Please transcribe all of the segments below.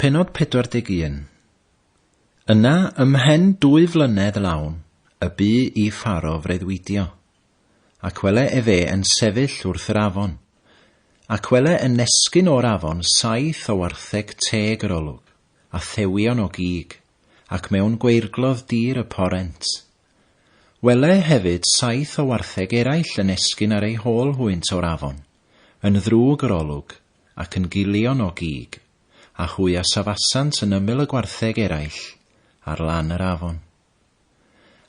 Pennod 41. Yna, ymhen dwy flynedd lawn, y bu i Pharo freuddwydio. Ac wele efe yn sefyll wrth yr afon. Ac wele yn esgyn o'r afon saith o wartheg teg yr olwg, a thewion o gig, ac mewn gweirglodd dir y porent. Wele hefyd saith o wartheg eraill yn esgyn ar eu hôl hwynt o'r afon, yn ddrwg yr olwg, ac yn gilion o gig, a hwy a safasant yn ymyl y gwartheg eraill ar lan yr afon.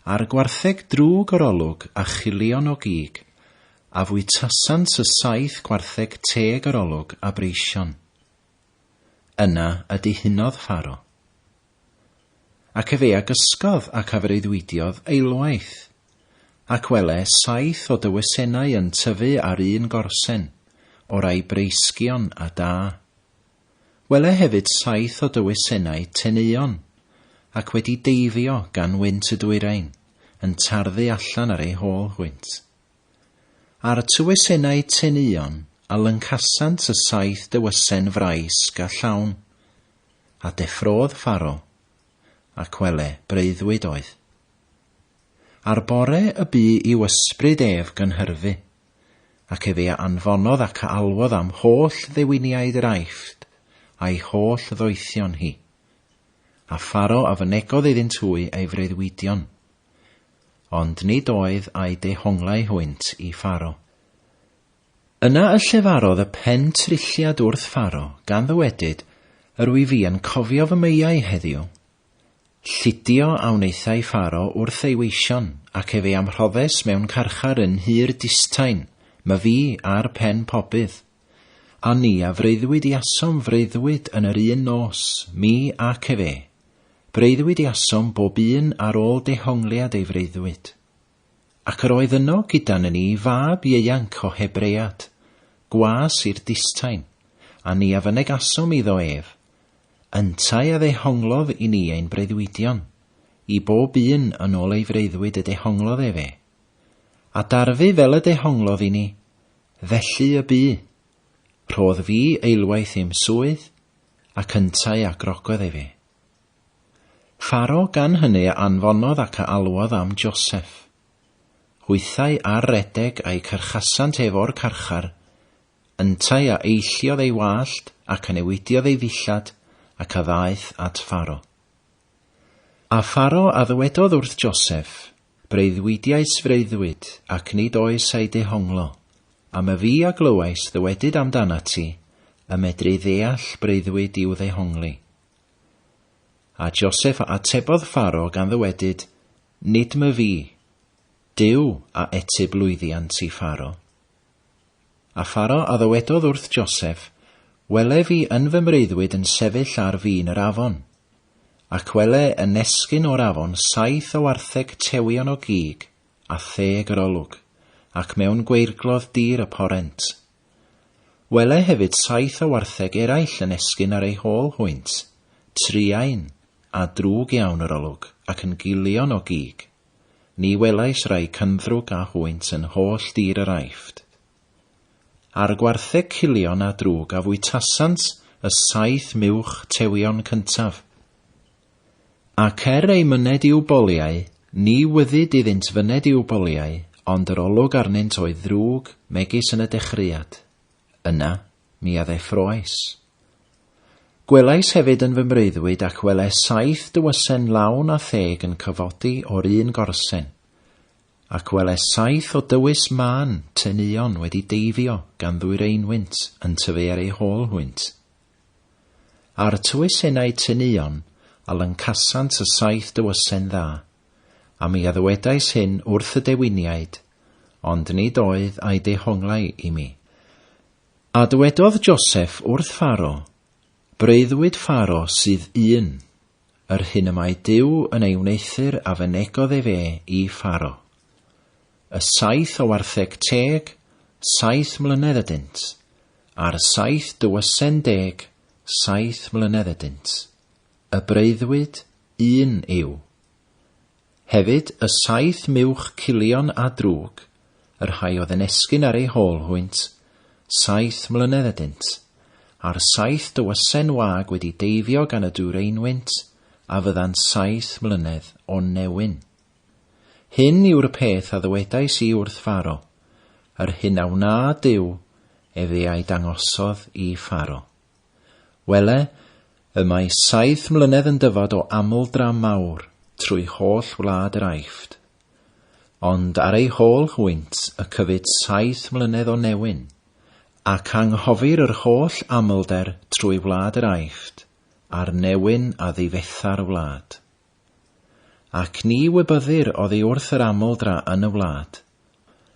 A'r gwartheg drwg o'r olwg a chilion o gig, a fwytasant y saith gwartheg teg yr olwg a breision. Yna y dihunodd Pharo. Ac efe a gysgodd ac a freuddwydiodd eilwaith. Ac wele, saith o dywysennau yn tyfu ar un gorsen, o rai breisgion a da. Wele hefyd saith o dywysennau teneuon, ac wedi deifio gan wynt y dwyrain, yn tarddu allan ar eu hôl hwynt. A'r tywysennau teneuon a lyncasant y saith dywysen fraisg a llawn. A deffrôdd Pharo, ac wele, breuddwyd oedd. A'r bore y bu i'w ysbryd ef gynhyrfu, ac efe a anfonodd ac a alwodd am holl ddewiniaid yr Aifft, a'i holl ddoethion hi. A Pharo a fynegodd iddynt hwy ei freuddwydion. Ond nid oedd a'u dehonglau hwynt i Pharo. Yna y llefarodd y pen trulliad wrth Pharo, gan ddywedyd, Yr wyf fi yn cofio fy meiau heddiw. Llidio a wnaethai Pharo wrth ei weision, ac efe a'm rhoddes mewn carchar yn nhŷ'r distain, myfi a'r pen pobydd. A ni a freuddwydiasom freuddwyd yn yr un nos, mi ac efe. Breuddwydiasom bob un ar ôl dehongliad ei freuddwyd. Ac yr oedd yno gyda ni fab ieuanc o Hebread, gwas i'r distain, a ni a fynegasom iddo ef. Yntau a ddehonglodd i ni ein breuddwydion, i bob un yn ôl ei freuddwyd y dehonglodd efe. A darfu fel y dehonglodd i ni, felly y bu. Rhodd fi eilwaith i'm swydd, ac yntau a grogodd efe. Pharo gan hynny a anfonodd ac a alwodd am Joseph. Hwythau ar redeg a'i cyrchasant ef o'r carchar, yntau a eilliodd ei wallt ac a newidiodd ei ddillad ac a ddaeth at Pharo. A Pharo a ddywedodd wrth Joseph, Breuddwydiais freuddwyd, ac nid oes a'i dehonglo, am y fi a glywais ddywedyd amdanat ti, y medru ddeall breuddwyd i'w ddehongli. A Joseph a atebodd Pharo gan ddywedyd, Nid myfi, Duw a etyb lwyddiant i Pharo. A Pharo a ddywedodd wrth Joseph, Wele fi yn fy mreuddwyd yn sefyll ar fin yr afon. Ac wele yn esgyn o'r afon saith o wartheg tewion o gig a theg yr olwg, ac mewn gweirglodd dir y porent. Wele hefyd saith o wartheg eraill yn esgyn ar eu hôl hwynt, truain, a drwg iawn yr olwg, ac yn gilion o gig. Ni welais rai cynddrwg â hwynt yn holl dir yr Aifft. A'r gwartheg culion a drwg a fwytasant y saith muwch tewion cyntaf. Ac er eu myned i'w boliau, ni wyddid iddynt fyned i'w boliau, ond yr olwg arnynt oedd ddrwg, megis yn y dechreuad. Yna, mi a ddeffroais. Gwelais hefyd yn fy mreuddwyd, ac wele saith dywysen lawn a theg yn cyfodi o'r un gorsen. Ac wele saith o dywys mân, teneuon, wedi deifio gan ddwyreinwynt, yn tyfu ar eu hôl hwynt. A'r tywysennau teneuon a lyncasant y saith dywysen dda, a mi a ddywedais hyn wrth y dewiniaid, ond nid oedd a'i dehonglau i mi. A dywedodd Joseph wrth Pharo, Breuddwyd Pharo sydd un, yr hyn y mae Duw yn ei wneuthur a fynegodd efe i Pharo. Y saith o wartheg teg, saith mlynedd ydynt, a'r saith dywysen deg, saith mlynedd ydynt. Y breuddwyd, un yw. Hefyd, y saith muwch culion a drwg, y rhai oedd yn esgyn ar eu hôl hwynt, saith mlynedd ydynt, A'r saith dywysen wag wedi deifio gan y dwreinwynt, a fyddant saith mlynedd o newyn. Hyn yw'r peth a ddywedais i wrth Pharo, yr hyn a wna Duw, efe a'i dangosodd i Pharo. Wele, y mae saith mlynedd yn dyfod o amldra mawr trwy holl wlad yr Aifft. Ond ar ei hôl hwynt y cyfyd saith mlynedd o newyn, ac anghofir yr holl amlder trwy wlad yr Aifft, a'r newyn a ddifetha'r wlad. Ac ni wybyddir oddi wrth yr amldra yn y wlad,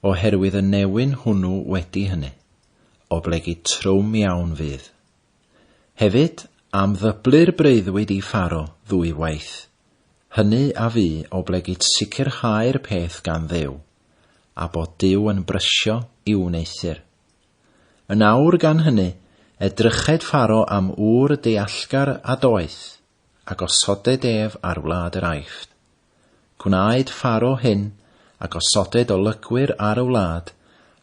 oherwydd y newyn hwnnw wedi hynny, oblegid trwm iawn fydd. Hefyd, am ddyblu'r breuddwyd i Pharo ddwywaith, hynny a fu oblegid sicrhau'r peth gan Dduw, a bod Duw yn brysio i'w wneuthur. Yn awr gan hynny, edryched Pharo am ŵr deallgar a doeth, a gosoded ef ar wlad yr Aifft. Gwnaed Pharo hyn, a gosoded olygwyr ar y wlad,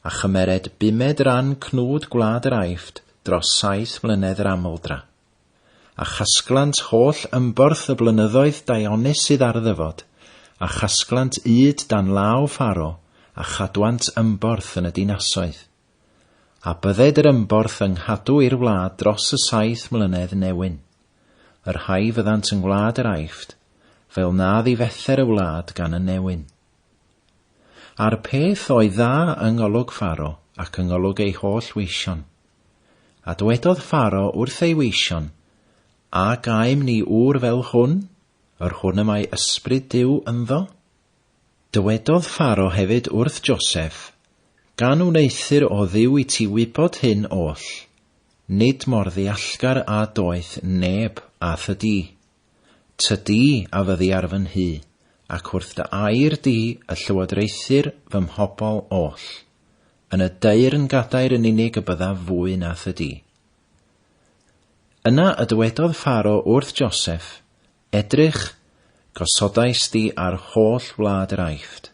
a chymered bumed ran cnwd gwlad yr Aifft dros saith mlynedd yr amldra. A chasglant holl ymborth y blynyddoedd daionus sydd ar ddyfod, a chasglant ŷd dan law Pharo, a chadwant ymborth yn y dinasoedd. A bydded yr ymborth yng nghadw i'r wlad dros y saith mlynedd newyn. Y rhai fyddant yng ngwlad yr Aifft, fel na ddifether y wlad gan y newyn. A'r peth oedd dda yng ngolwg Pharo ac yng ngolwg ei holl weision. A dwedodd Pharo wrth ei weision, A gaem ni ŵr fel hwn, yr hwn y mae ysbryd Duw ynddo? Dywedodd Pharo hefyd wrth Joseph, Gan wneuthur o Dduw i ti wybod hyn oll, nid mor ddeallgar â doeth neb â thy di. Ty di a fyddi ar fy nhŷ, ac wrth dy air di y llywodraethir fy mhobl oll. Yn y deyrn gadair yn unig y byddaf fwy na thy di. Yna y dywedodd Pharo wrth Joseph, Edrych, gosodais di ar holl wlad yr Aifft.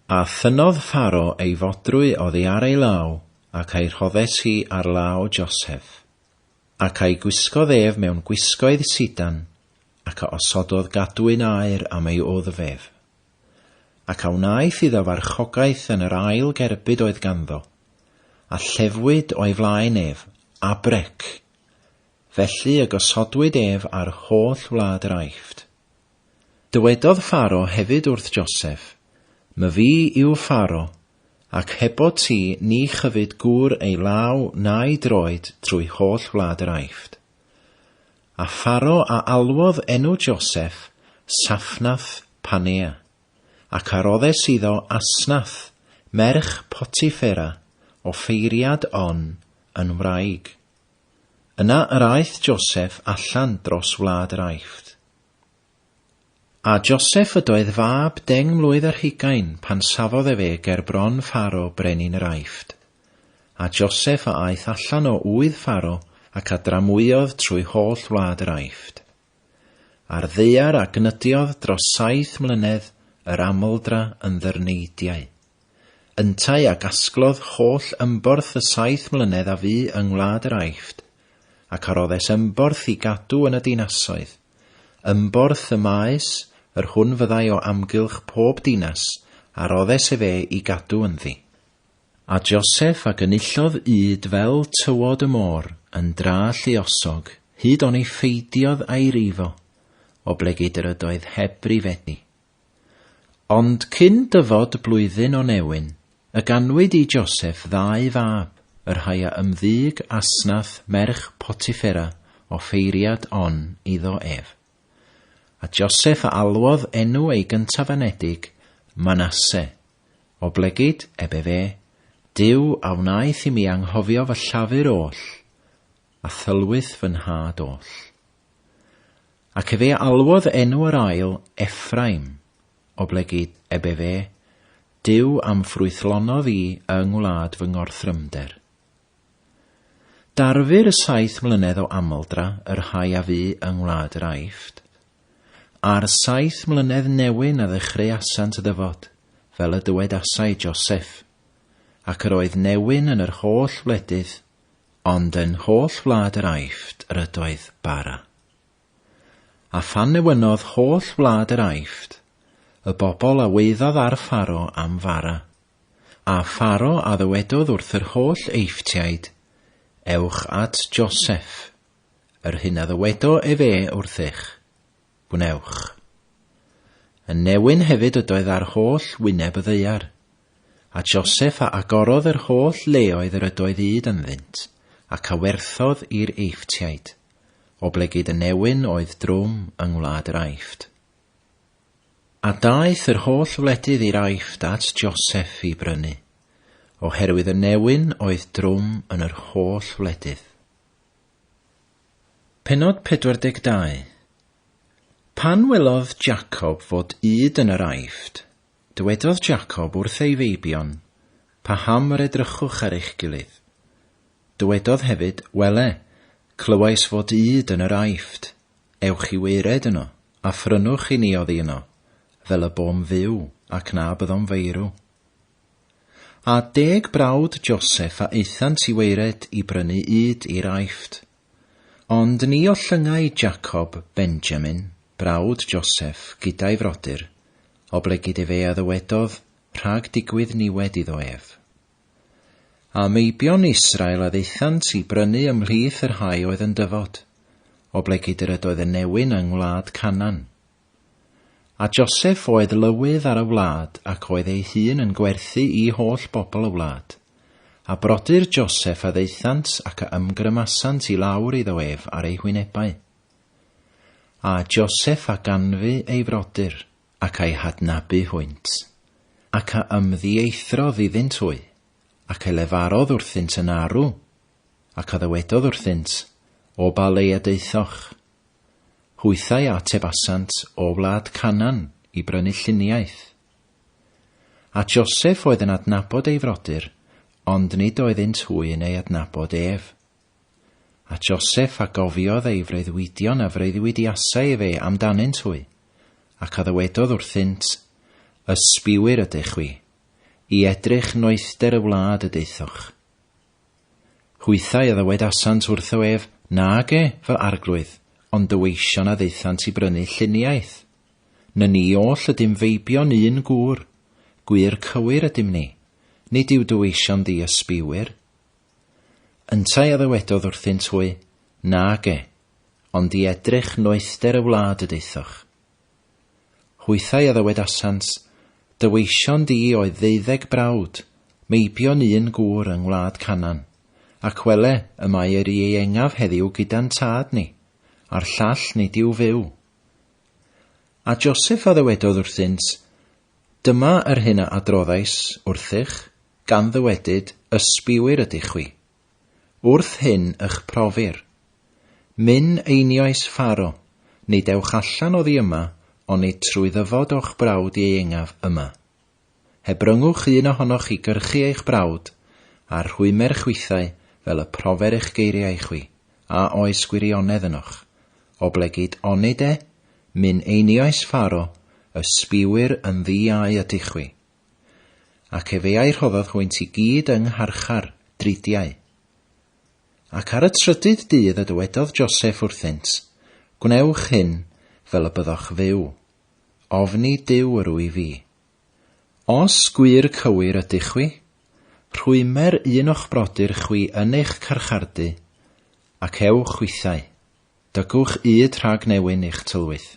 A thynnodd Pharo ei fodrwy oddi ar ei law, ac a'i rhoddes hi ar law Joseph. Ac a'i gwisgodd ef mewn gwisgoedd sidan, ac a osododd gadwyn aur am ei wddf ef. Ac a wnaeth iddo farchogaeth yn yr ail gerbyd oedd ganddo, a llefwyd o'i flaen ef, Abrec, Felly y gosodwyd ef ar holl wlad yr Aifft. Dywedodd Pharo hefyd wrth Joseph, Myfi yw Pharo, ac hebo ti ni chyfyd gŵr ei law na'i droed trwy holl wlad yr Aifft. A Pharo a alwodd enw Joseph Saphnath Panea, ac a roddes iddo Asnath, merch Potiphera, offeiriad On, yn wraig. Yna yr aeth Joseph allan dros wlad yr Aifft. A Joseph ydoedd fab deng mlwydd ar hugain pan safodd efe ger bron Pharo brenin yr Aifft. A Joseph a aeth allan o ŵydd Pharo ac a dramwyodd trwy holl wlad yr Aifft. A'r ddaear a gnydiodd dros saith mlynedd yr amldra yn ddyrneidiau. Yntau a gasglodd holl ymborth y saith mlynedd a fu yng ngwlad yr Aifft, ac a roddes ymborth i gadw yn y dinasoedd, ymborth y maes, yr hwn fyddai o amgylch pob dinas, a roddes efe i gadw ynddi. A Joseph a gynullodd ŷd fel tywod y môr, yn dra lluosog, hyd oni pheidiodd a'i rifo, oblegid yr ydoedd heb rifedi. Ond cyn dyfod blwyddyn o newyn, y ganwyd i Joseph ddau fab, y rhai a ymddug Asnath merch Potiphera offeiriad On iddo ef. A Joseph a alwodd enw ei gyntaf-anedig Manasse, oblegid, ebe fe, Duw a wnaeth i mi anghofio fy llafur oll, a thylwyth fy nhad oll. Ac efe a alwodd enw yr ail Ephraim, oblegid, ebe fe, Duw a'm ffrwythlonodd i yng ngwlad fy ngorthrymder. Darfu'r y saith mlynedd o amldra y rhai a fu yng ngwlad yr Aifft, a'r saith mlynedd newyn a ddechreuasant ddyfod, fel y dywedasai Joseph, ac yr oedd newyn yn yr holl wledydd. Ond yn holl wlad yr Aifft yr ydoedd bara. A phan newynodd holl wlad yr Aifft, y bobl a waeddodd ar Pharo am fara. A Pharo a ddywedodd wrth yr holl Eifftiaid, Ewch at Joseph, yr hyn a ddywedo efe wrthych, gwnewch. Y newyn hefyd ydoedd ar holl wyneb y ddaear. A Joseph a agorodd yr holl leoedd yr ydoedd ŷd ynddynt, ac a werthodd i'r Eifftiaid, oblegid y newyn oedd drwm yng ngwlad yr Aifft. A daeth yr holl wledydd i'r Aifft at Joseph i brynu, oherwydd y newyn oedd drwm yn yr holl wledydd. Pennod 42. Pan welodd Jacob fod ŷd yn yr Aifft, dywedodd Jacob wrth ei feibion, Paham yr edrychwch ar eich gilydd? Dywedodd hefyd, Wele, clywais fod ŷd yn yr Aifft, ewch i waered yno, a phrynwch i ni oddi yno, fel y bôm fyw, ac na byddom feirw. A deg brawd Joseph a aethant i waered i brynu ŷd i'r Aifft. Ond ni ollyngai Jacob Benjamin, brawd Joseph, gyda'i frodyr, oblegid efe a ddywedodd, rhag digwydd niwed iddo ef. A meibion Israel a ddaethant i brynu ymhlith y rhai oedd yn dyfod, oblegid yr ydoedd y newyn yng ngwlad Canaan. A Joseph oedd lywydd ar y wlad ac oedd ei hun yn gwerthu i holl bobl y wlad. A brodyr Joseph a ddaethant ac a ymgrymasant i lawr iddo ef ar eu hwynebau. A Joseph a ganfu ei frodyr, ac a'i hadnabu hwynt, ac a ymddieithrodd iddynt hwy, ac a lefarodd wrthynt yn arw, ac a ddywedodd wrthynt, O ba le y daethoch? Hwythau a atebasant, O wlad Canaan, i brynu lluniaeth. A Joseph oedd yn adnabod ei frodyr, ond nid oeddynt hwy yn ei adnabod ef. A Joseph a gofiodd ei freuddwydion a freuddwydiasai efe amdanynt hwy, ac a ddywedodd wrthynt, Ysbiwyr ydych chwi, i edrych noethder y wlad y daethoch. Hwythau a ddywedasant wrtho ef, Nage, fy arglwydd, ond dy weision a ddaethant i brynu lluniaeth. Ny ni oll ydym feibion un gŵr, gwŷr cywir ydym ni, nid yw dy weision di ysbiwyr. Yntau a ddywedodd wrthynt hwy, Nage, ond i edrych noethder y wlad y daethoch. Hwythau a ddywedasant, Dy weision di oedd ddeuddeg brawd, meibion un gŵr yng ngwlad Canaan, ac wele, y mae yr ieuengaf heddiw gyda'n tad ni, a'r llall nid yw fyw. A Joseph a ddywedodd wrthynt, Dyma yr hyn a adroddais wrthych, gan ddywedyd, Ysbiwyr ydych chwi. Wrth hyn y'ch profir. Myn einioes Pharo, nid ewch allan oddi yma, onid trwy ddyfod o'ch brawd ieuengaf yma. Hebryngwch un ohonoch i gyrchu eich brawd, a rhwymer chwithau fel y profer eich geiriau chwi, a oes gwirionedd ynoch, oblegid onid e, myn einioes Pharo, ysbiwyr yn ddi-iau ydych chwi. Ac efe a'i rhoddodd hwynt i gyd yng ngharchar, dridiau. Ac ar y trydydd dydd y dywedodd Joseph wrthynt, Gwnewch hyn fel y byddoch fyw. Ofni Duw yr wyf fi. Os gwir cywir ydych chwi, rhwymer un o'ch brodyr chwi yn eich carchardy, ac ewch chwithau, dygwch ŷd rhag newyn eich tylwyth.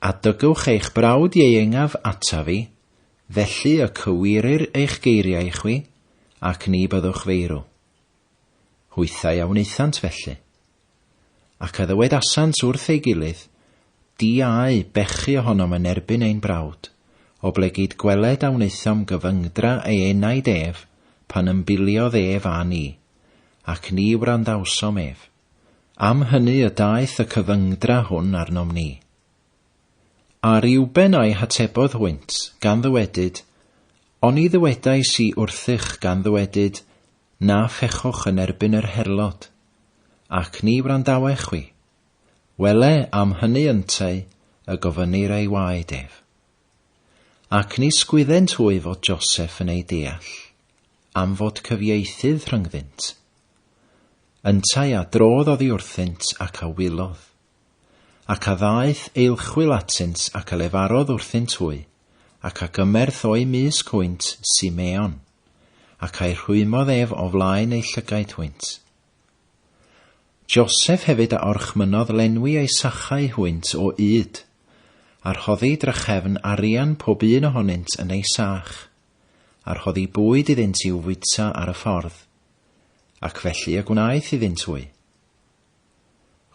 A dygwch eich brawd ieuengaf ataf fi, felly y cywirir eich geiriau chwi, ac ni byddwch feirw. Hwythau a wnaethant felly. Ac a ddywedasant wrth ei gilydd, Diau bechu ohonom yn erbyn ein brawd, oblegid gweled a wnaethom gyfyngdra ei enaid ef pan ymbiliodd ef â ni, ac ni wrandawsom ef. Am hynny y daeth y cyfyngdra hwn arnom ni. A Reuben a'i hatebodd hwynt, gan ddywedyd, Oni ddywedais i wrthych gan ddywedyd, Na phechwch yn erbyn yr herlod? Ac ni wrandawech chwi. Wele, am hynny yntau y gofynnir ei waed ef. Ac ni sgwyddent hwy fod Joseph yn eu deall, am fod cyfieithydd rhyngddynt. Yntau a drodd oddi wrthynt ac a wylodd. Ac a ddaeth eilchwyl atynt ac a lefarodd wrthynt hwy, ac a gymerth o'u mysg hwynt Simeon, ac a'i rhwymodd ef o flaen eu llygaid hwynt. Joseph hefyd a orchmynnodd lenwi eu sachau hwynt o ŷd, a rhoddi drachefn arian pob un ohonynt yn ei sach, a rhoddi bwyd iddynt i'w fwyta ar y ffordd. Ac felly y gwnaeth iddynt hwy.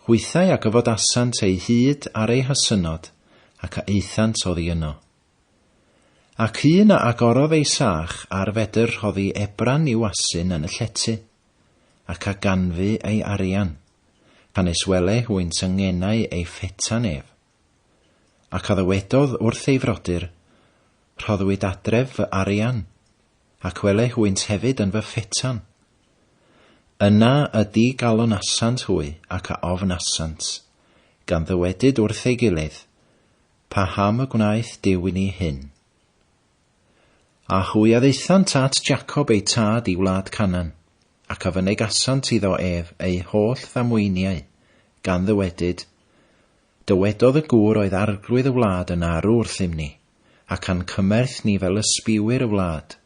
Hwythau a gyfodasant eu hyd ar eu hasynnod, ac a aethant oddi yno. Ac un a agorodd ei sach ar fedr rhoddi ebran i'w asyn yn y llety. ac a ganfu ei arian, canys wele hwynt yng ngenau ei phetan ef. Ac a ddywedodd wrth ei frodyr, Rhoddwyd adref fy arian, ac wele hwynt hefyd yn fy phetan. Yna y digalonasant hwy ac a ofnasant, gan ddywedyd wrth ei gilydd, Paham y gwnaeth Duw i ni hyn? A hwy a ddaethant at Jacob eu tad i wlad Canaan, ac a fynegasant iddo ef eu holl ddamweiniau, gan ddywedyd, Dywedodd y gŵr oedd arglwydd y wlad yn arw wrthym ni, ac a'n cymerth ni fel ysbiwyr y wlad.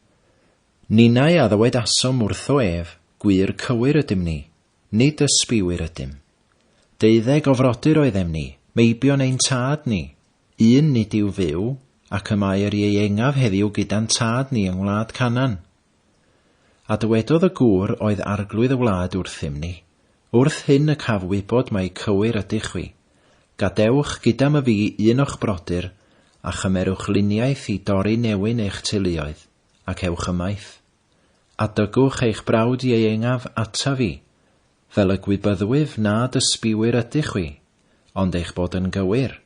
Ninnau a ddywedasom wrtho ef, Gwŷr cywir ydym ni, nid ysbiwyr ydym. Deuddeg o frodyr oeddem ni, meibion ein tad ni, Un nid yw fyw, ac y mae yr ieuengaf heddiw gyda'n tad ni yng ngwlad Canaan. A dywedodd y gŵr oedd arglwydd y wlad wrthym ni, Wrth hyn y caf wybod mai cywir ydych chwi. Gadewch gyda myfi un o'ch brodyr, a chymerwch luniaeth i dorri newyn eich teuluoedd, ac ewch ymaith. A dygwch eich brawd ieuengaf ataf fi, fel y gwybyddwyf nad ysbiwyr ydych chwi, ond eich bod yn gywir.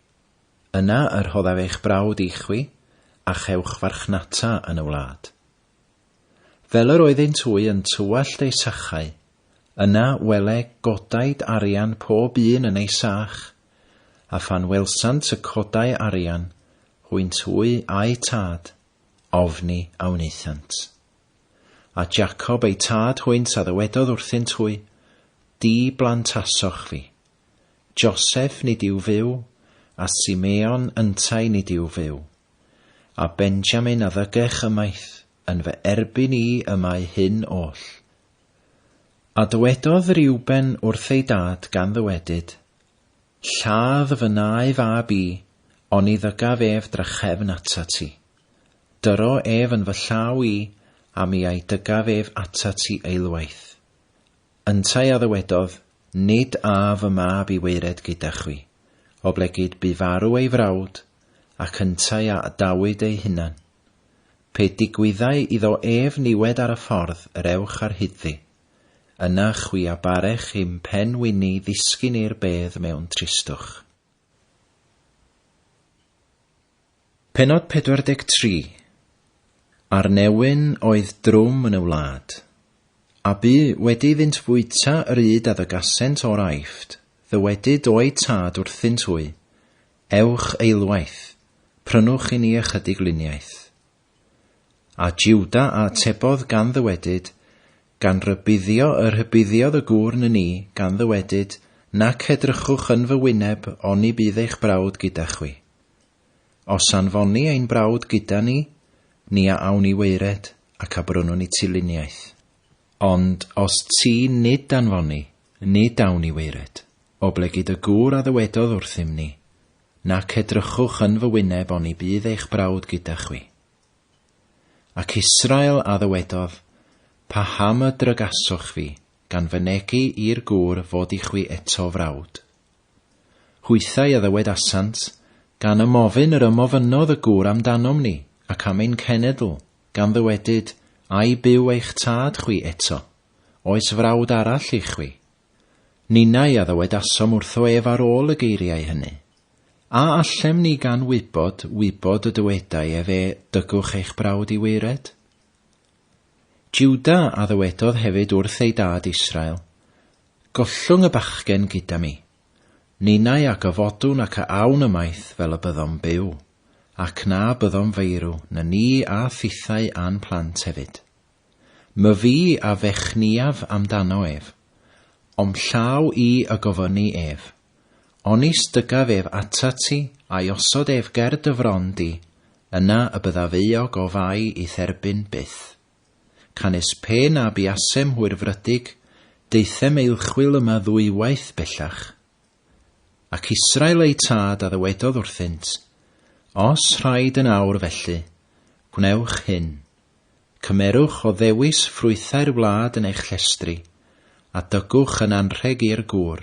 Yna y rhoddaf eich brawd i chwi, a chewch farchnata yn y wlad. Fel yr oeddynt hwy yn tywallt eu sachau, yna, wele, godaid arian pob un yn ei sach, a phan welsant y codau arian, hwynt hwy a'u tad, ofni a wnaethant. A Jacob eu tad hwynt a ddywedodd wrthynt hwy, Di blantasoch fi. Joseph nid yw fyw, a Simeon yntau nid yw fyw. A Benjamin a ddygech ymaith, yn fy erbyn i y mae hyn oll. A dywedodd Reuben wrth ei dad gan ddywedyd, Lladd fy nau fab i, oni ddygaf ef drachefn atat ti. Dyro ef yn fy llaw i, a mi a'i dygaf ef atat ti eilwaith. Yntau a ddywedodd, Nid â fy mab i waered gyda chwi, oblegid bu farw ei frawd, ac yntau a adawyd ei hunan. Pe digwyddai iddo ef niwed ar y ffordd yr ewch ar hyd-ddi, yna chwi a barech i'm pen wini ddisgyn i'r bedd mewn tristwch. Pennod 43 A'r newyn oedd drwm yn y wlad. A bu, wedi iddynt fwyta yr ŷd a ddygasent o'r Aifft, ddywedyd o'u tad wrthynt hwy, Ewch eilwaith, prynwch i ni ychydig luniaeth. A Juda a atebodd gan ddywedyd, Gan rybuddio y rhybuddiodd y gŵr na ni, gan ddywedyd, Nac edrychwch yn fy wyneb, oni bydd eich brawd gyda chwi. Os anfoni ein brawd gyda ni, ni a awn i waered, ac a brynwn i ti luniaeth. Ond os ti nid anfoni, nid awn i waered, oblegid y gŵr a ddywedodd wrthym ni, Nac edrychwch yn fy wyneb oni bydd eich brawd gyda chwi. Ac Israel a ddywedodd, Paham y drygasoch fi, gan fynegi i'r gŵr fod i chwi eto frawd? Hwythau a ddywedasant, Gan ymofyn yr ymofynnodd y gŵr amdanom ni, ac am ein cenedl, gan ddywedyd, Ai byw eich tad chwi eto? Oes frawd arall i chwi? Ninnau a ddywedasom wrtho ef ar ôl y geiriau hynny. A allem ni gan wybod, wybod y dywedai efe, Dygwch eich brawd i waered? Juda a ddywedodd hefyd wrth ei dad Israel, Gollwng y bachgen gyda mi. Ninnau a gyfodwn ac a awn ymaith fel y byddom byw, ac na byddom feirw, na ni a thithau a'n plant hefyd. Myfi a fechniaf amdano ef. O'm llaw i y gofynni ef. Onis dygaf ef atat ti, a'i osod ef ger dy fron di, yna y byddaf euog o fai i'th erbyn byth. Canys pe na buasem hwyrfrydig, daethem eilchwyl yma ddwywaith bellach. Ac Israel eu tad a ddywedodd wrthynt, Os rhaid yn awr felly, gwnewch hyn, Cymerwch o ddewis ffrwythau'r wlad yn eich llestri, a dygwch yn anrheg i'r gŵr,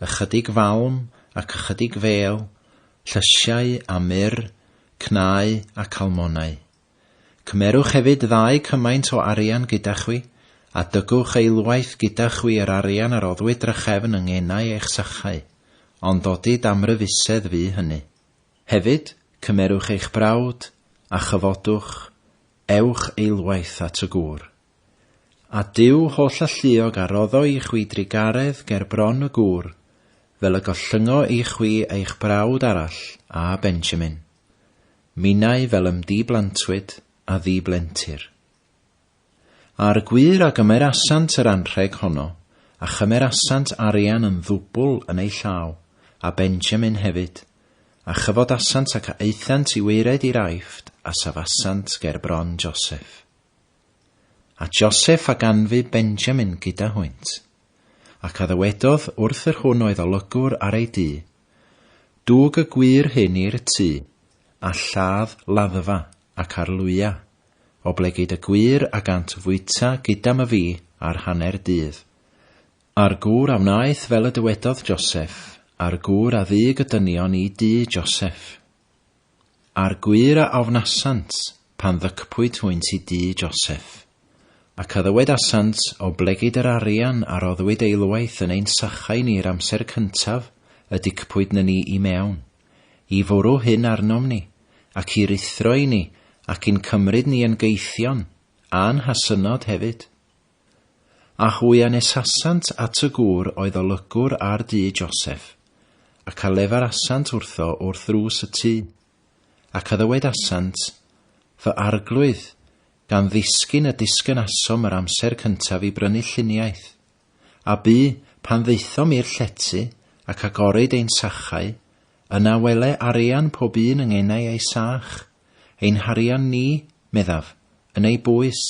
ychydig falm ac ychydig fêl, llysiau a myrr, cnau ac almonau. Cymerwch hefyd ddau cymaint o arian gyda chwi, a dygwch eilwaith gyda chwi yr arian a roddwyd drachefn yng ngenau eich sachau, ond odid amryfusedd fu hynny. Hefyd, cymerwch eich brawd, a chyfodwch, ewch eilwaith at y gŵr. A Duw Hollalluog a roddo i chwi drugaredd ger bron y gŵr, fel y gollyngo i chwi eich brawd arall, a Benjamin. Minnau fel y'm di-blantwyd a ddi-blentir. A'r gwŷr a gymerasant yr anrheg honno, a chymerasant arian yn ddwbl yn eu llaw, a Benjamin hefyd, a chyfodasant ac a aethant i waered i'r Aifft, a safasant ger bron Joseph. A Joseph a ganfu Benjamin gyda hwynt, ac a ddywedodd wrth yr hwn oedd olygwr ar ei dŷ, Dwg y gwŷr hyn i'r tŷ, a lladd laddfa ac arlwya, oblegid y gwŷr a gant fwyta gyda myfi ar hanner dydd. A'r gŵr a wnaeth fel y dywedodd Joseph, a'r gŵr a ddug y dynion i dŷ Joseph. A'r gwŷr a ofnasant, pan ddycpwyd hwynt i dŷ Joseph. Ac a ddywedasant, Oblegid yr arian a roddwyd eilwaith yn ein sachau ni yr amser cyntaf y dicpwyd nyni i mewn, i fwrw hyn arnom ni, ac i ruthro i ni, ac i'n cymryd ni yn gaethion, a'n hasynod hefyd. A hwy a nesasant at y gŵr oedd olygwr ar dŷ Joseph, ac a lefarasant wrtho wrth ddrws y tŷ, ac a ddywedasant, Fy arglwydd, gan ddisgyn y disgynasom yr amser cyntaf i brynu lluniaeth. A bu, pan ddaethom i'r llety, ac agorid ein sachau, yna wele arian pob un yng ngenau ei sach, ein harian ni, meddaf, yn ei bwys,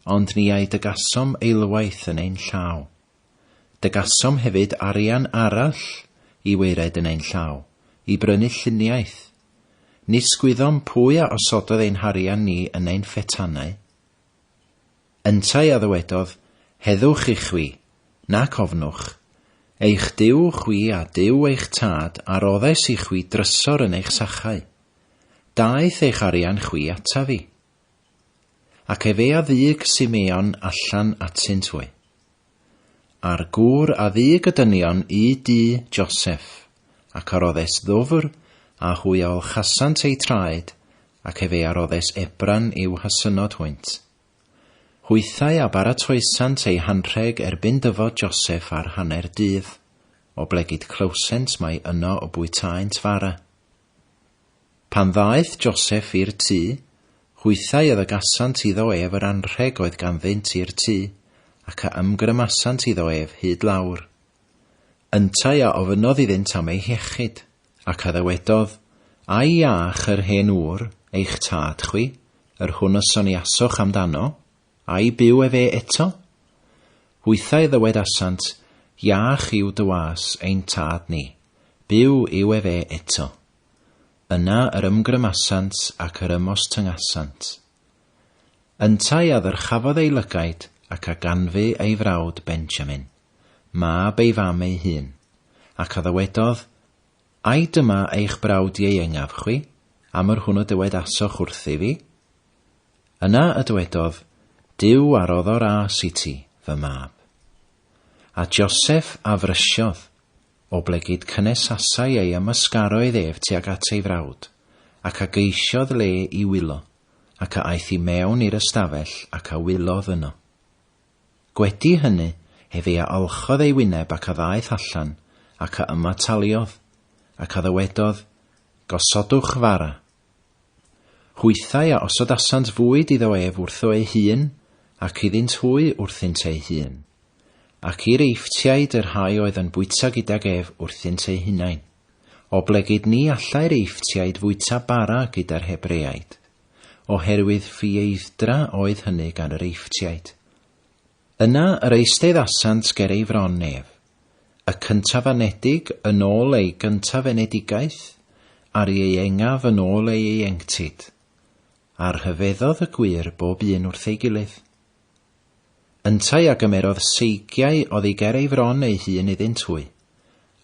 ond ni a'i dygasom eilwaith yn ein llaw. Dygasom hefyd arian arall i waered yn ein llaw, i brynu lluniaeth. Nis gwyddom pwy a osododd ein harian ni yn ein ffetanau. Yntau a ddywedodd, Heddwch i chwi, nac ofnwch. Eich Duw chwi a Duw eich tad a roddes i chwi drysor yn eich sachau. Daeth eich arian chwi ataf i. Ac efe a ddug Simeon allan atynt hwy. A'r gŵr a ddug y dynion i dŷ Joseph, ac a roddes ddwfr, a hwy a olchasant eu traed, ac efe a roddes ebran i'w hasynod hwynt. Hwythau a baratoesant eu hanrheg erbyn dyfod Joseph ar hanner dydd, oblegid clywsent mai yno y bwytaent fara. Pan ddaeth Joseph i'r tŷ, hwythau a ddygasant iddo ef yr anrheg oedd ganddynt i'r tŷ, ac a ymgrymasant iddo ef hyd lawr. Yntau a ofynnodd iddynt am eu hiechyd, ac a ddywedodd, Ai iach yr hen ŵr, eich tad chwi, yr hwn y soniasoch am dano? Ai byw efe eto? Hwythau ddywedasant, Iach yw dy was, ein tad ni, byw yw efe eto. Yna yr ymgrymasant ac yr ymostyngasant. Yntau a ddyrchafodd ei lygaid ac a ganfu ei frawd Benjamin, mab ei fam ei hun, ac a ddywedodd, Ai dyma eich brawd ieuengaf chwi, am yr hwn y dywedasoch wrthyf fi? Yna y dywedodd, Duw a roddo ras i ti, fy mab. A Joseph a frysiodd, oblegid cynnesasai ei ymysgaroedd ef tuag at ei frawd, ac a geisiodd le i wylo, ac a aeth i mewn i'r ystafell ac a wylodd yno. Gwedi hynny, efe a olchodd ei wyneb ac a ddaeth allan, ac a ymataliodd, ac a ddywedodd, Gosodwch fara. Hwythau a osodasant fwyd iddo ef wrtho ei hun, ac iddynt hwy wrthynt eu hun. ac i'r Eifftiaid y rhai oedd yn bwyta gydag ef wrthynt eu hunain, oblegid ni allai'r Eifftiaid fwyta bara gyda'r Hebreaid, oherwydd ffieidd-dra oedd hynny gan yr Eifftiaid. Yna yr eisteddasant ger ei fron ef, y cyntaf-anedig yn ôl ei gyntaf-enedigaeth, a'r ieuengaf yn ôl ei ieuenctid. A rhyfeddodd y gwŷr bob un wrth ei gilydd. Yntau a gymerodd seigiau oddi ger ei fron ei hun iddynt hwy,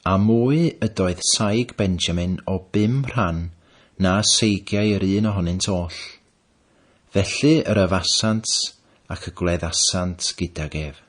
a mwy ydoedd saig Benjamin o bum rhan na seigiau yr un ohonynt oll. Felly yr yfasant ac y gwleddasant gydag ef.